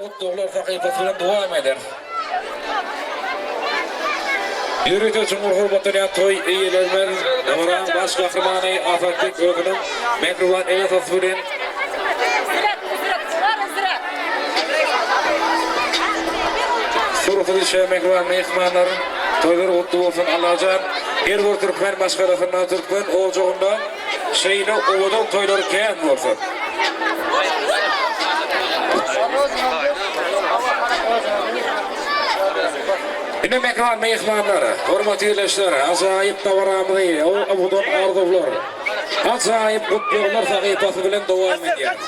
gutlaglar sahypasy bilen dowam ederis. Ýörite çuňňur hormatlanýan toý eýelerimiz, dabaraň baş gahrymany Asatbek özüniň mähriban ene-atasy bilen Surata düşýän mähriban myhmanlar, toýlar gutly bolsun Allajan her bir türkmen maşgalasynda, türkmen ojagynda şeýle owadan toýlar kän bolsun. Ine mähriban myhmanlar, hormatly ildeşler, ajaýyp dabaramyzy owadan arzuwlar, ajaýyp gutlaglar sahypasy bilen dowam edýäris.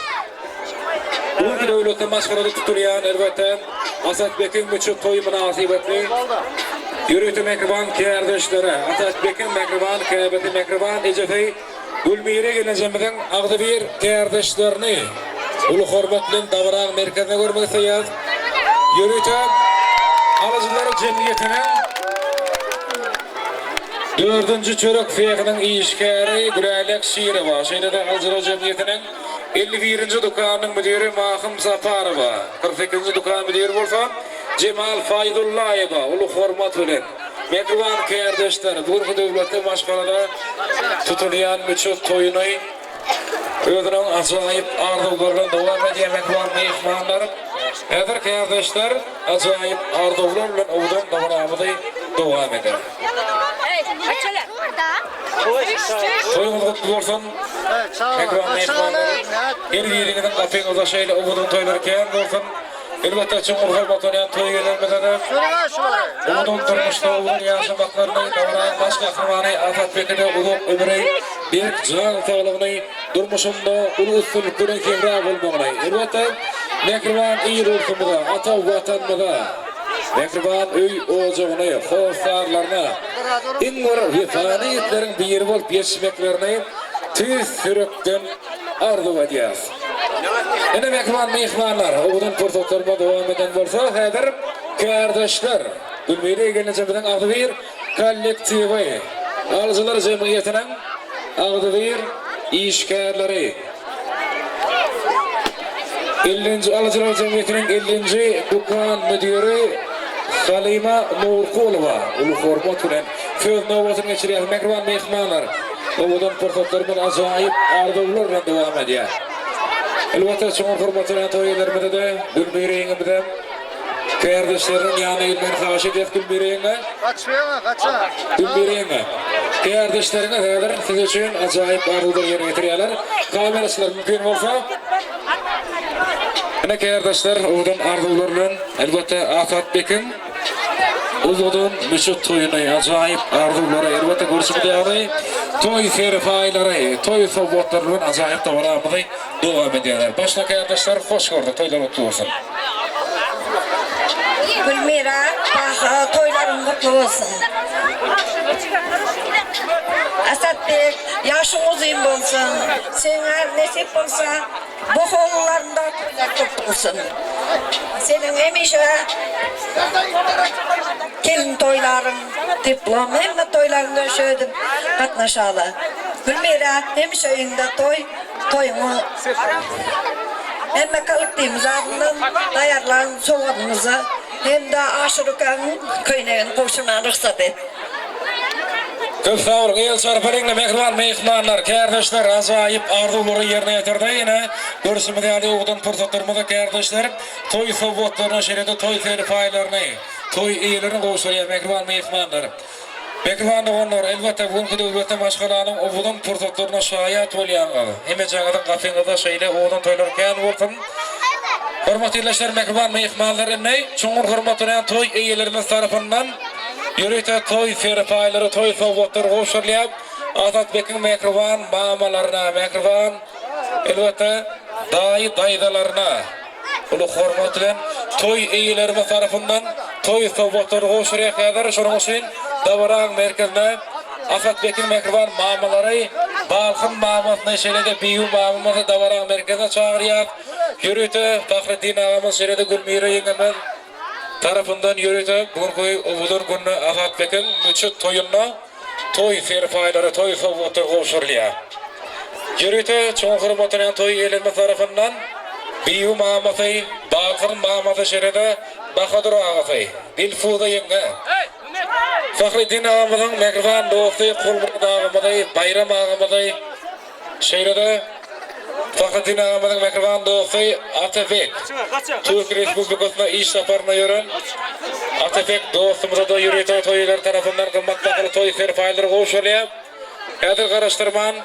Bu günki döwletli maşgalada tutulýan, elbetde, Asatbekiň müçük toýy mynasybetli ýörite mähriban kärdeşlere, Asatbekiň mähriban käbesi, mähriban ejesi Gülmire gelnejemiziň agzybir kärdeşlerini uly hormat bilen dabaraň merkezine görmek isleýäris. Ýörite alyjylar jemgyýetiniň dördünji çörek sehiniň işgäri Gülälek Şirowa, şeýle-de alyjylar jemgyýetiniň 51-nji dükanynyň müdiri Mahym Saparowa, 48-nji dükan müdiri bolsa Jemal Faýzullaýewa uly hormat bilen Mähriban kärdeşler, bu günki döwletli maşgalada tutulýan müçük toýuny özüniň ajaýyp arzuwlary bilen dowam edýän mähriban myhmanlar, häzir kärdeşler ajaýyp arzuwlar bilen owadan dabaramyzy dowam eder. Toýuňyz gutly bolsun, mähriban myhmanlar! Her biriňiziň gapyňyzda şeýle owadan toýlar kän bolsun! Elbetde, çuňňur hormatlanýan toý eýelerimize-de owadan durmuşda owadan ýaşamaklaryny, dabaraň baş gahrymany Asatbeke-de uzak ömri, berk jan saglygyny, durmuşynda uly üstünlikleriň hemra bolmagyny, elbetde, mähriban il-ulsumyza, ata Watanymyza, mähriban öý-ojagyny, hossarlaryna iň bir wepaly ýigitleriň biri bolup ýetişmeklerini tüýs ýürekden arzuw edýäris. Ine mähriban myhmanlar, owadan pursatlarymyz dowam eden bolsa, häzir kärdeşler, Gülmiri gelnejemiziň agzybir kollektiwi, alyjylar jemgyýetiniň agzybir işgärleri, ellinji alyjylar jemgyýetiniň ellinji dükan müdiri Halyma Nurkulowa uly hormat bilen söz nobatyny geçirýär. Mähriban myhmanlar, Owadan pursatlarymyz ajaýyp arzuwlar bilen dowam edýär. Elbetde, çuňňur hormat bilen toý eýelerimize-de, Gülmire ýeňňemize kärdeşleriniň ýanyna gelmegini haýyş edýäris Gülmire ýeňňe. Gaçmaýaňa, gaça. Gülmire ýeňňe, kärdeşleriňiz häzir siz üçin ajaýyp arzuwlary ýerine ýetirýärler. Kameraçylar mümkin bolsa, ine kärdeşler owadan arzuwlar bilen, elbetde, Asatbekiň Uludan müçük toýuny, ajaýyp arzuwlary, elbetde görşümiz ýaly, toý serpaýlary, toý sowgatlary bilen ajaýyp dabaramyzy dowam edýärler. Başla kärdeşler, hoş gördük, toýlar gutly bolsun! Gülmira baha toýlaryň gutly bolsun. Asatbek ýaşyň uzyn bolsun. Seňe nesip bolsa Bu howlularynda toýlar köp bolsun. Seniň hemişe gelin toýlaryň, diplom hemme toýlaryňda şöýdip gatnaşaly. Gülmira hemişe öýüňde toý, toýuňy hemme kollektiwimiz adyndan taýýarlan sowgadymyzy hem-de Aşyr ukaň köýnegini gowşurmaga rugsat et. Köp sag boluň, el çarpalyň-da mähriban myhmanlar, kärdeşler, ajaýyp arzuwlary ýerine ýetirdi. Ine, görşümiz ýaly owadan pursatlarymyzda kärdeşler toý sowgatlaryny, şeýle-de toý serpaýlaryny toý eýelerine gowşurýar mähriban myhmanlar. Mähriban doganlar, elbetde, bu günki döwletli maşgalanyň owadan pursatlaryna şaýat bolýaňyz. Hemejäňiziň gapyňyzda şeýle owadan toýlar kän bolsun! Hormatly ildeşler, mähriban myhmanlar, indi çuňňur hormatlanýan toý eýelerimiz tarapyndan Ýörite toý serpaýlary, toý sowgatlary gowşurylýar. Azatbekiň mähriban mamalaryna, mähriban, elbetde, daýy-daýzalaryna uly hormat bilen toý eýelerimiz tarapyndan toý sowgatlary gowşurýar häzir. Şonuň üçin dabaraň merkezine Asatbekiň mähriban mamalary, Balhyn mamasyny, şeýle-de Bibi mamamyzy dabaraň merkezine çagyrýas. Ýörite Pahreddin agamyz, şeýle-de Gülmira ýeňňemiz, Tarapyndan ýörite bu günki owadan günde Azatbekiň müçük toýunda toý serpaýlary, toý sowgatlary gowşurylýar. Ýörite çuň hormatlanýan toý eýelerimiz tarapyndan. Bibi mamasy, Bakyr mamasy şeýle-de Bahadur agasy, Dilfuza ýeňňe. Fahriddin agamyzyň mähriban dosty Kulmyrat agamyzy, Baýram agamyzy, şeýle-de Fahriddin agamyzyň mähriban dosty Atabek, Türk Respublikasyna iş saparynda ýören Atabek dostumyza-da ýörite toý eýeleri tarapyndan gymmat bahaly toý serpaýlary gowşurylýar. Häzir garaşdyrman,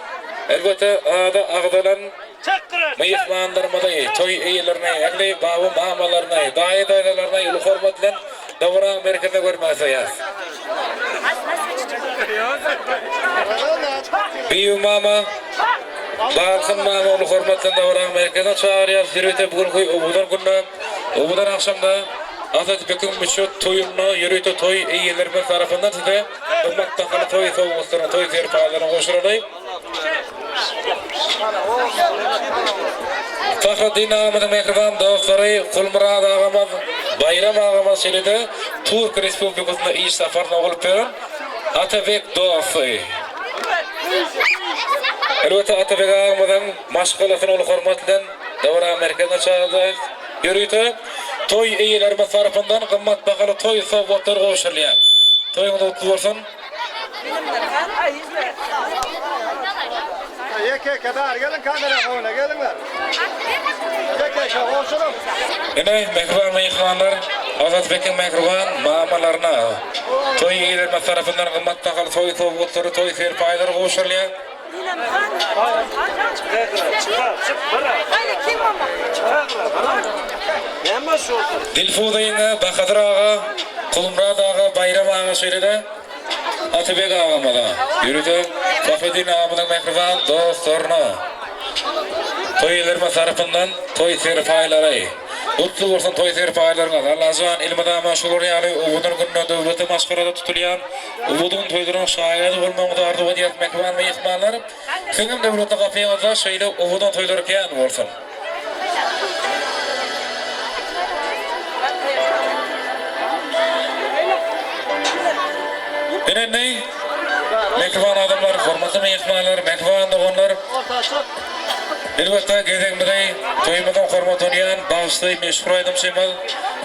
elbetde, ady agzalan myhmanlarymyzy, toý eýelerini, ähli baba-mamalaryny, daýy-daýzalaryny uly hormat bilen dabaraň merkezinde görmek isleýäris. Bibi mama, Balkan mama uly hormat bilen dabaraň merkezine çagyrýarys. Ýörite bu günki owadan günde, owadan agşamda Azatbekiň müçe toýunda ýörite toý eýelerimiz tarapyndan size gymmat bahaly toý sowgatlaryny, toý serpaýlaryny gowşuraly. Fahreddin agamyzyň mähriban dostlary Gulmyrat agamyz, Baýram agamyz şeýle-de Türk Respublikasynda iş saparynda bolup ýören Atabek dosty. Elbetde Atabek agamyzyň maşgalasyny uly hormat bilen dabara merkezine çagyrýarys. Ýörite toý eýelerimiz tarapyndan gymmat bahaly toý sowgatlary gowşurylýar. Toýuňyz gutly bolsun! Ýeke-ýeke bäri geliň kamera öňüne geliňler. Ýeke-ýeke goşulyň. Ine, mähriban myhmanlar, Azatbekiň mähriban mamalaryna toý eýelerimiz tarapyndan gymmat bahaly toý sowgatlary, toý serpaýlary gowşurylýar. Dilfuza ýeňňe, Bahadyr aga, Kulmyrat aga, Baýram aga şeýle-de Atabek agamyza, ýörite Fahriddin agamyzyň mähriban dostlaryna toý eýelerimiz tarapyndan toý serpaýlary. Gutly bolsun toý serpaýlaryňyz! Allajan elmydama şular ýaly owadan günde döwletli maşgalada tutulýan Owadan toýlaryň şaýady bolmagyňyzy arzuw edýäris mähriban myhmanlar. Siziňem döwletli gapyňyzda şeýle owadan toýlar kän bolsun. Ine indi mähriban adamlar, hormatly myhmanlar, mähriban doganlar. Elbetde gezegimizi toýumyzyň hormatlanýan bagşysy, meşhur aýdymçymyz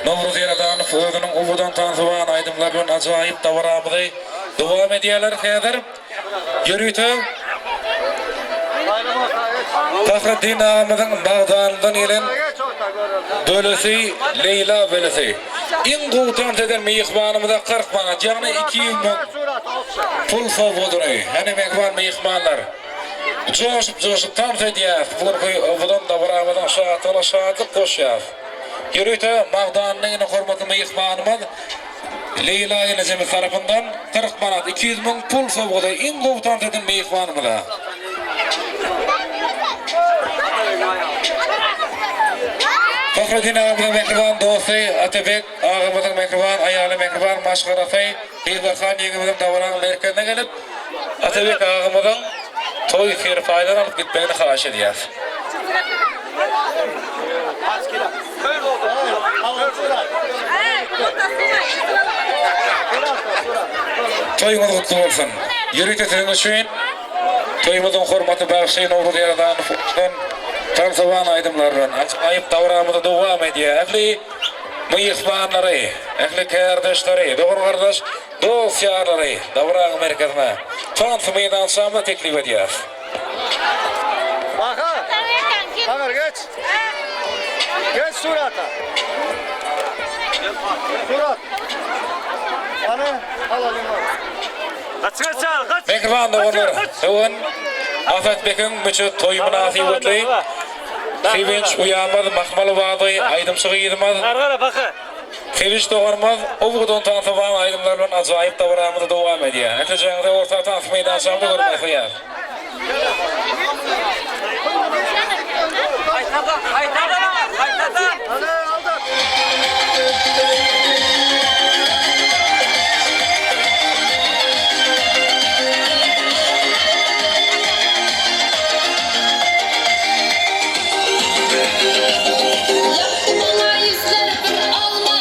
Nowruz Ýaradanow özüniň owadan tansywan aýdymlary bilen ajaýyp dabaramyzy dowam edýärler. Häzir ýörite Fahreddin agamyzyň Magdanlydan gelen bölesi Leýla bölesi. Iň gowy tans eden myhmanymyza 40 manat, ýagny 200 müň pul sowgadyny. Hany mähriban myhmanlar! Joşup-joşup tans edýäs, bu günki owadan dabaramyzyň şatlygyna şatlyk goşýas. Ýörite Magdanly ene hormatly myhmanymyz Leýla gelnejemiz tarapyndan 40 manat 200 müň pul sowgady iň gowy tans eden myhmanymyza. Fahreddin agamyzyň mähriban dosty Atabek agamyzyň mähriban aýaly mähriban maşgalasy Gyzlarhan ýeňňemiziň dabaraň merkezine gelip, Atabek agamyzyň toý serpaýlaryny alyp gitmegini haýyş edýäris. Toýuňyz gutly bolsun! Ýörite siziň üçin toýumyzyň hormatly bagşy Nowruz Ýaradanowdan tansywan aýdymlar bilen ajaýyp dabaramyzy dowam edýär. Ähli Myhmanlary, ähli kärdeşleri, dogan-gardaş, dost-ýarlary dabaraň merkezine, tans meýdançamyza teklip edýäris. Baha! Aňyr geç! Geç surata! Surat! Hany, alalyň bar. Gaç gaç al gaç! Mähriban doganlar, bu gün Asatbekiň müçe toýy mynasybetli Sevinç uýamyz, Mahmal bady, aýdymçy gyzymyz, Gargara baka. Sevinç doganymyz owadan tansywan aýdymlar bilen ajaýyp dabaramyzy dowam edýär. Ählijaňyzy orta tans meýdançamyzda görmek isleýäris. Gaýtadan, gaýtadan al, gaýtadan. Hany, aldyk. Ýapdy maňa ýüzleri bir alma,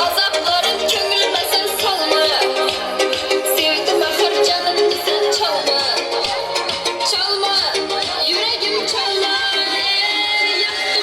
Azaplaryn köňlüme sen salma. Sevdim ahyr janymny sen çalma, Çalma, ýüregim çalma, Ýakdy.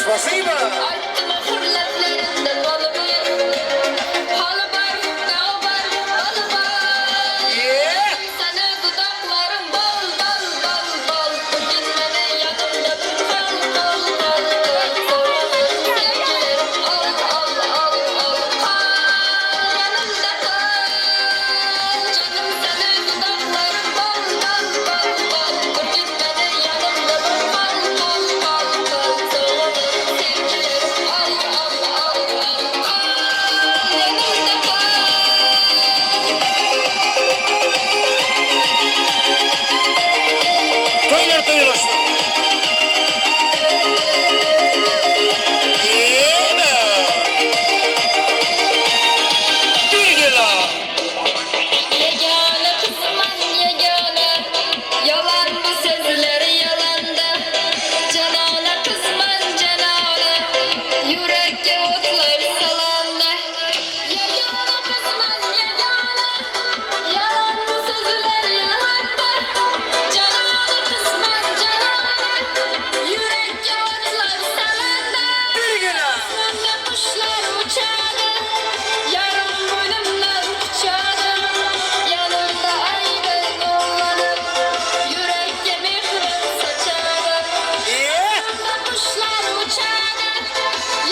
Spasibo. Aýtdym ahyr leblerinde baly bar. Haly bar, dagy bar, baly bar. Sana dudaklarym bal, bal, bal, bal. Bu gün meni ýanymda bir kal, kal, kal, kal. Soralan sevgilerim al, al, al, al. Kal ýanymda kal. Janym sana dudaklarym bal, bal, bal, bal. Bu gün meni ýanymda bir kal, kal, kal, kal. Soralan sevgilerim al, al, al, al. Kal ýanymda kal. Toýlar toý bolsun. Ýene. Bir gela. Yegane kızman yegane Yalan bu sözler yalanda Canana kızman canana Yürekke otlar salanda Yegane kızman yegane Yalan bu sözler yalanda Canana kızman canana Yürekke otlar salanda Bir gela. Asmanda kuşlar uçardı, yarım boynumdan uçardı. Yanımda ayrı olanım, yürekke mihrim saçardı. Ýe. Asmanda kuşlar uçardı,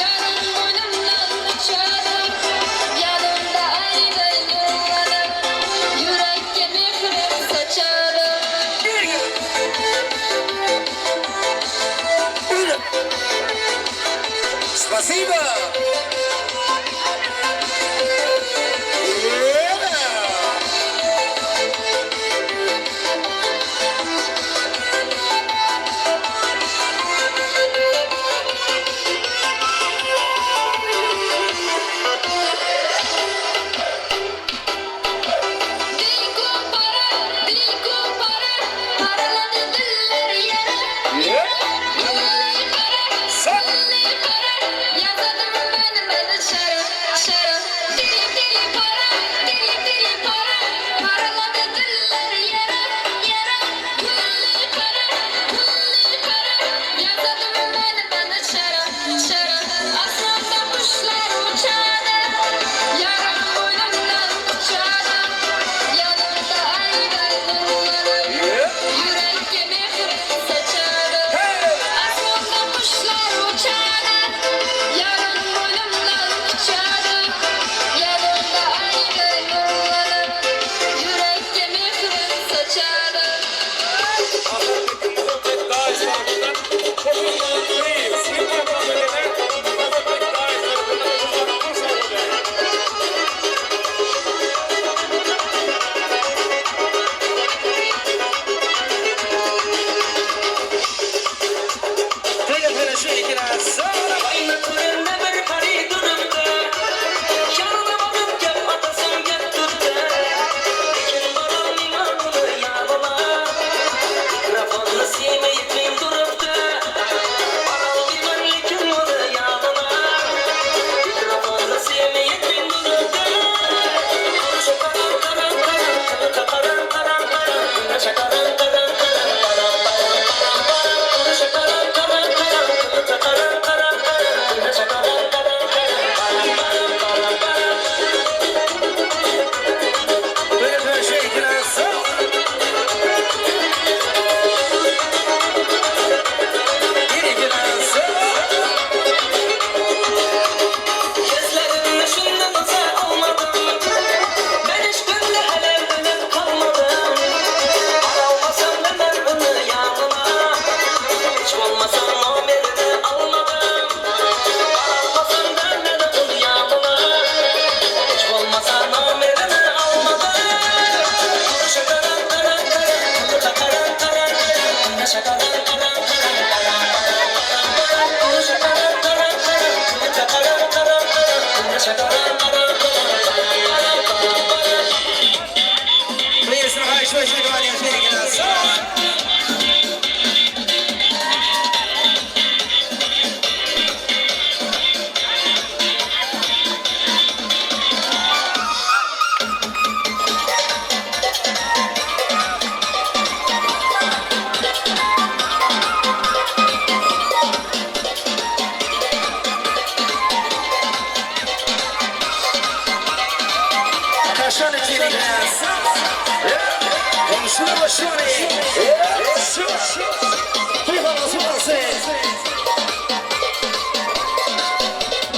yarım boynumdan uçardı. Yanımda ayrı olanım, yürekke mihrim saçardı. Bir gela. Buyurun. Spasibo. Ýene. Dil koparar, dil koparar, paraladı diller yere. Ýe. Dilli karar, Sen. dilli karar, yazadım ben ben.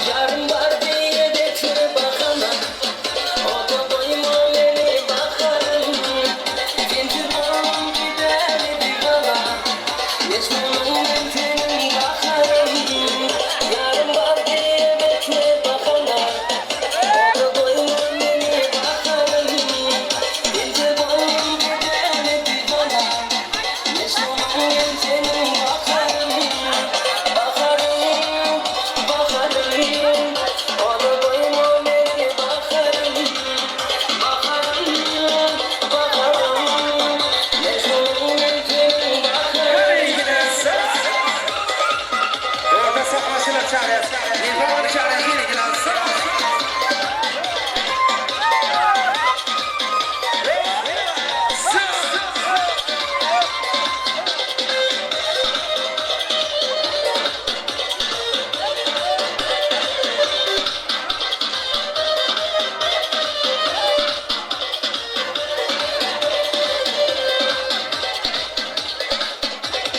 Ýarym bar diýip etme bahana, Oda goýma meni baharym. Sensiz boldum gideli diwana, Mejnunyň men seniň gaharym. Ýarym bar diýip etme bahana, Oda goýma meni baharym. Sensiz boldum gideli diwana, Mejnunyň men seniň baharym. Baharym, baharym, Oda goýma meni baharym. Baharym, baharym, Mejnunyň men seniň baharym.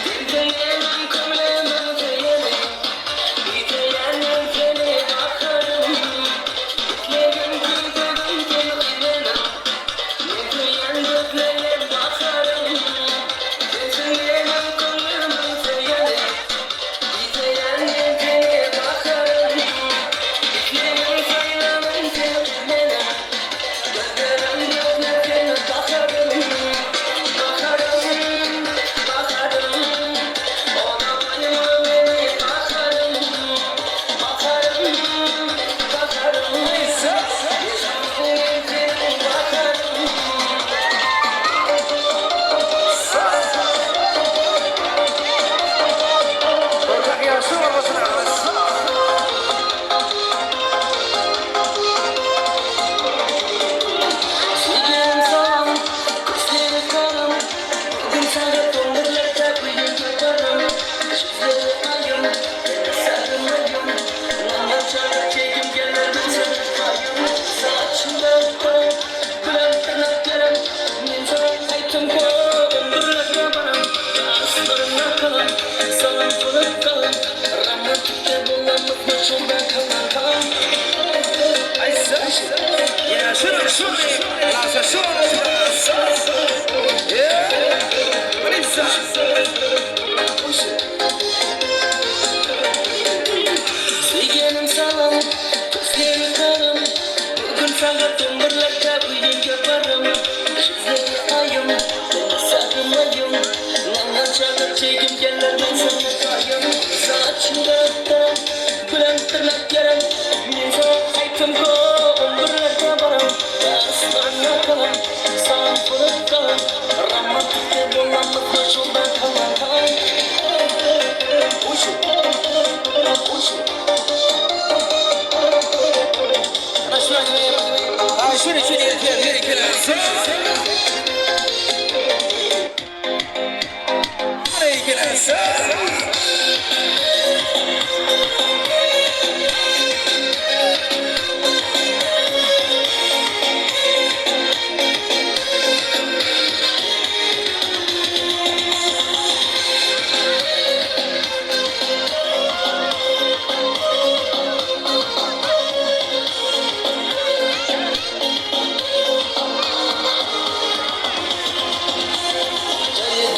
Bilmeýänim köňlümiň söýeni, Ýiteýänim seni baharym. Islegim küýsegim sen gyýlanyň, Men söýen gözleýän baharym. Sensiň meniň köňlümiň söýeni, Ýiteýänim seni baharym. Islegim saýlanym sen gyýlanyň, Gözlerim gözlär seni baharym. Baharym, baharym, Oda goýma meni baharym. Baharym, baharym, Mejnunyň men seniň baharym. Söýgim salam, gözleri garam, Bu gün sagat on birlerde öýüňe baram. Ýüzleri aýym, meni sarmaýyn, Maňa çaga çekim geler bilsem taýyn. Saçynda garam, gülen tyrnaklarym, Men saňa aýtdym köp on birlerde baram. Daşlaryna galam, salam bolup galam, Romantikde bolamyzmy şonda kalan. Söýgenim salam, gözleri garam, Bu gün sagat on birlerde öýüňe baram. Ýüzleri aýym, meni sarmaýyn, Maňa çaga çekim geler men saňa taýyn. Saçynda garam, gülen tyrnaklarym, Men saňa aýtdym köp on birlerde baram. Daşlaryna galam, salam bolup galam, Romantikde bolamyzmy şonda kalan.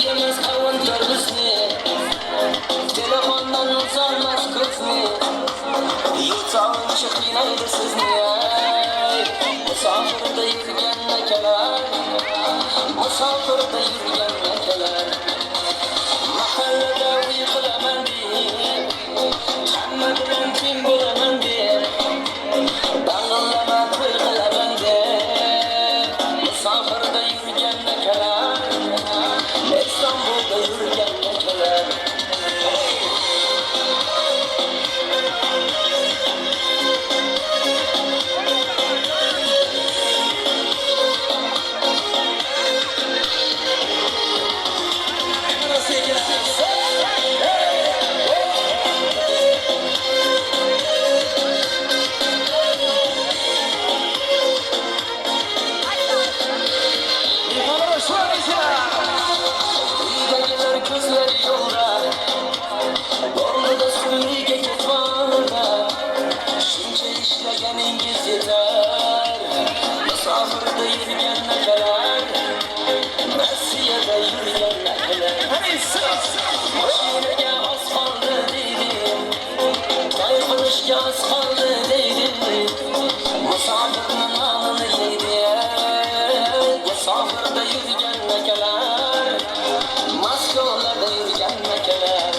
Gelmez avantlar bizni, Telefondan uzanmaz bizni, Yutağın qiynaydi sizni ay. Musofirda yurgan akalar, Musofirda yurgan akalar, Mahallada uy qilaman deb, Hamma bilan teng bo'laman deb, Dang'illama to'y qilaman deb, Musofirda yurgan akalar, Istanbulda yurgan akalar. Musafirde ýürgen akalar, Rossiýada ýürgen akalar. Maşynaga oz qoldi deydi, To'y qilishga oz qoldi deydi. Musofirni nonini yeydi, Musofirda yurgan akalar, Maskovlarda yurgan akalar.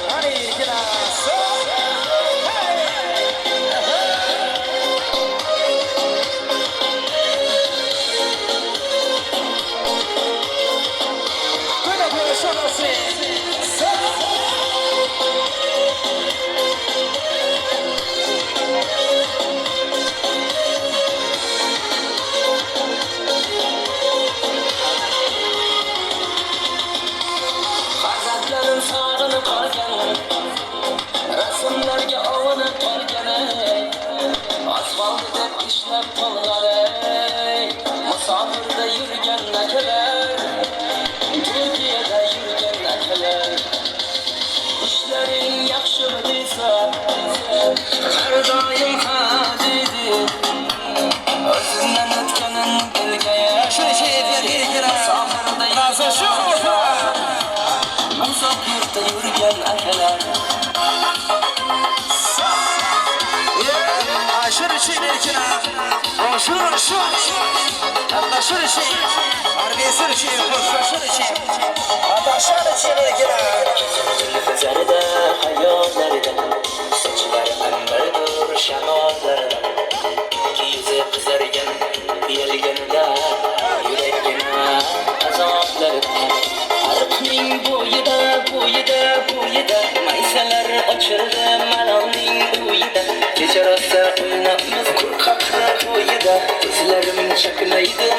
Farzandlarim sog'inib qolgan, Rasmlarga ovunib qolgan, Oz qoldi deb ishlab qolgan, Musofirda yurgan akalar, Turkiyada yurgan akalar. Ishlaring yaxshimi desa, Har doim ha deydi. O'zimdan o'tganin bilgay. Musofirda yurgan akalar, Uzoq yurtda yurgan akalar. Zarida hayollarida sochlari anvardir shamollarida yuzi qizargan uyalganda yuragina azoblarida ariqning bo'yida bo'yida bo'yida maysalar ochildi malolning uyida kecha rosa o'ynabmiz qurqaqra bo'yida ko'zlarim chaqnaydi.